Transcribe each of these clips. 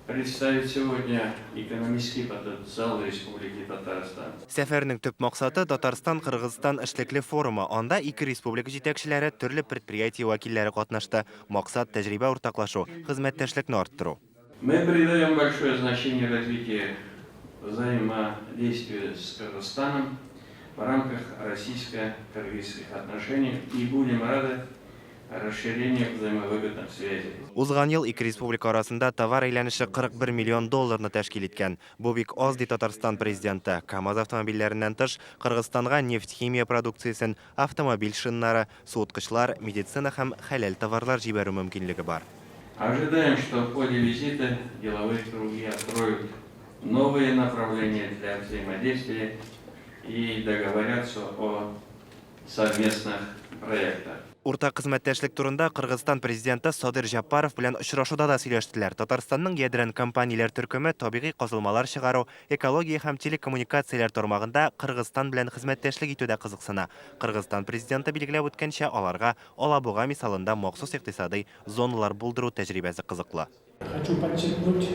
Представить сегодня экономический потенциал Республики Татарстан. Сәфәрнең төп максаты, Татарстан-Кыргызстан эшлекле форумы. Анда ике республика җитәкчеләре, төрле предприятие вәкилләре катнашты. Максат, тәҗрибә уртаклашу, хезмәттәшлекне арттыру. Мы придаем большое значение развитию взаимодействия с Кыргызстаном в рамках российско-кыргызских отношений и будем рады расширению взаимовыгодных связей. Узган ел ике республика арасында товар әйләнеше 41 миллион долларны тәшкил иткән. Бу бик аз, ди Татарстан Президенты. КАМАЗ автомобильләреннән тыш, Кыргызстанга нефть-химия продукциясен, автомобиль шиннары, суыткычлар, медицина һәм хәләл товарлар җибәрү мөмкинлеге бар. Ожидаем, что в ходе визита деловые круги откроют новые направления для взаимодействия и договорятся о совместных проектах. Уртак хезмәттәшлек турында Кыргызстан Президенты Садыр Жапаров белән очрашуда да сөйләштеләр. Татарстанның ядрән компанияләр төркеме табигый казылмалар чыгару, экология һәм телекоммуникацияләр тармагында Кыргызстан белән хезмәттәшлек итүдә кызыксына. Кыргызстан Президенты билгеләп үткәнчә, аларга Алабуга мисалында махсус икътисадый зоналар булдыру тәҗрибәсе кызыклы. Хочу подчеркнуть,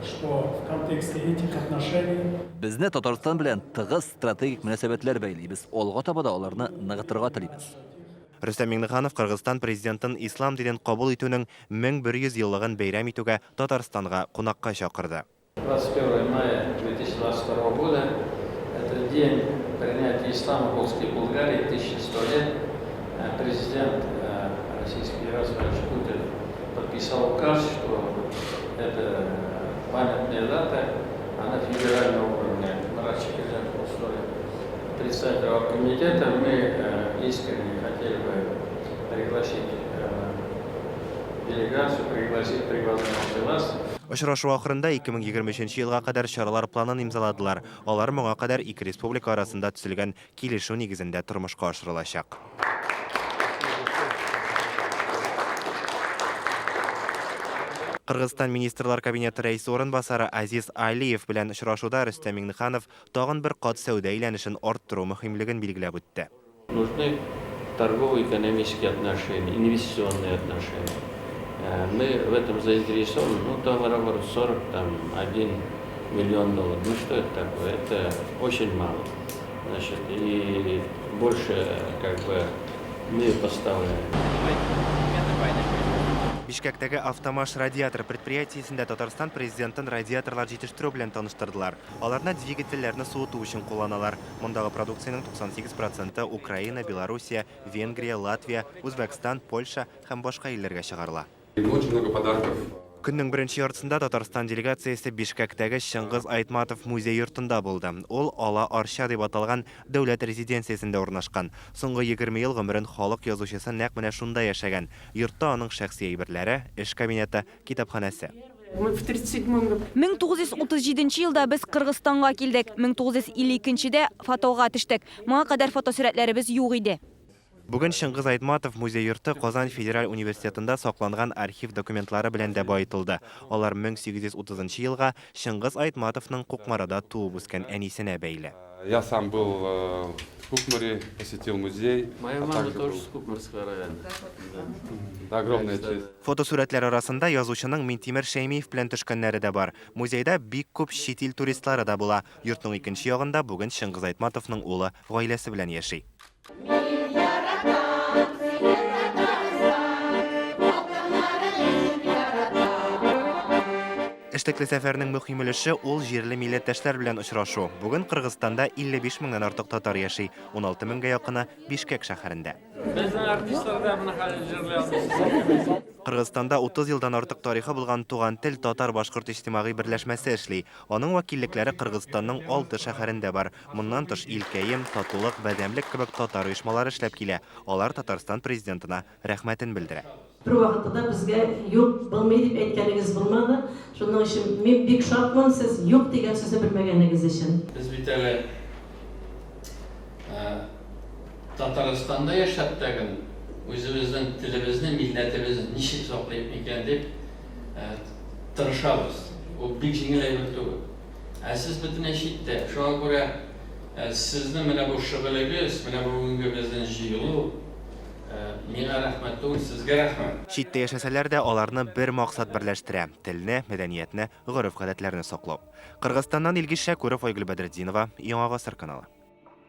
что в контексте этих отношений. Безне Татарстан белән тыгыз стратегик мөнәсәбәтләр бәйли, без алга таба да аларны ныгытырга телибез. Рөстәм Миңнеханов Кыргызстан Президентын ислам динен кабул итүнең 1100 еллыгын бәйрәм итүгә Татарстанга кунакка чакырды. 21 мая 2022 года, это день принятия ислама в Волжской Булгарии, 1100 лет, президент Российской Федерации Владимир Путин подписал указ, что эта памятная дата, она федерального уровня. Марат Шакирзянов председатель оргкомитета, мы искренне хотели бы пригласить делегацию, пригласить, приглашаем вас. Очрашу ахырында 2023 елга кадәр чаралар планын имзаладылар. Алар моңа кадәр ике республика арасында төзелгән килешү нигезендә тормышка ашырылачак. Кыргызстан Министрлар Кабинеты рәисе урынбасары Азиз Алиев белән очрашуда Рөстәм Миңнеханов тагын бер кат сәүдә әйләнешен арттыру мөһимлеген билгеләп үтте. Нужны торгово-экономические отношения, инвестиционные отношения. Мы в этом заинтересованы, ну, товарооборот 41 миллион долларов. Ну, что это такое? Это очень мало. Значит, и больше, как бы, мы поставляем. Бишкәктәге Автомаш радиатор предприятиесендә Татарстан Президентын радиаторлар җитештерү белән таныштырдылар. Аларны двигательләрне суыту өчен кулланалар. Мондагы продукциянең 98 проценты Украина, Белоруссия, Венгрия, Латвия, Үзбәкстан, Польша һәм башка илләргә чыгарыла. Очень много подарков. Көннең беренче яртысында Татарстан делегациясе Бишкәктәге Чыңгыз Айтматов музей-йортында булды. Ул Ала Арча дип аталган дәүләт резиденциясендә урнашкан. Соңгы 20 ел гомерен халык язучысы нәкъ менә шунда яшәгән. Йортта аның шәхси әйберләре, эш кабинеты, китапханәсе. 1937 елда без Кыргызстанга килдек, 1952 дә фотога төштек. Моңа кадәр фотосурәтләребез юк иде. Бүген Чыңгыз Айтматов музей-йорты Казан федераль университетында сакланган архив документлары белән дә баетылды. Алар 1830 нчы елга Чыңгыз Айтматовның Кукмарада туып-үскән әнисенә бәйле. Я сам был в Кукмаре, посетил музей. Моя мама тоже с Кукмарского района. Да, огромная честь. Фотосурәтләр арасында язучының Минтимер Шәймиев белән төшкәннәре дә бар. Музейда бик күп чит ил туристлары да була. Йортның икенче ягында бүген Чыңгыз Айтматовның улы гаиләсе белән яши. Мин яратам сине, Татарстан, Ватаннарың өчен яратам. Эшлекле сәфәрнең мөһим өлеше, ул җирле милләттәшләр белән очрашу. Бүген Кыргызстанда 55 меңнән артык татар яши, 16 меңгә якыны, Бишкәк шәһәрендә. Безнең артистлар да моны хәзер җырлый алмый. Кыргызстанда 30 елдан артык тарихы булган Туган тел татар-башкорт иҗтимагый берләшмәсе эшли. Аның вәкиллекләре Кыргызстанның алты шәһәрендә бар. Моннан тыш, Илкәем, Татулык, Бәдәмлек кебек татар оешмалары эшләп килә. Алар Татарстан Президентына рәхмәтен белдерә. Бервакытта да безгә юк, булмый дип әйткәнегез булмады. Шуның өчен мин бик шатмын, сез юк дигән сүзне белмәгәнегез өчен. Без бит әле Татарстанда яшәп тәген үзебезнең телебезне, милләтебезне ничек саклыйк микән дип тырышабыз. Ул бик җиңел әйбер түгел. Ә сез бөтенләй читтә. Шуңа күрә сезнең менә бу шөгылегез, менә бүгенге безнең җыелу, Миңа рәхмәт түгел, сезгә рәхмәт. Читтә яшәсәләр дә, аларны бер максат берләштерә, телне, мәдәниятне, гореф-гадәтләрне саклау. Кыргызстаннан Илгиз Шәкүров, Айгөл Бәдретдинова, Яңа Гасыр каналы.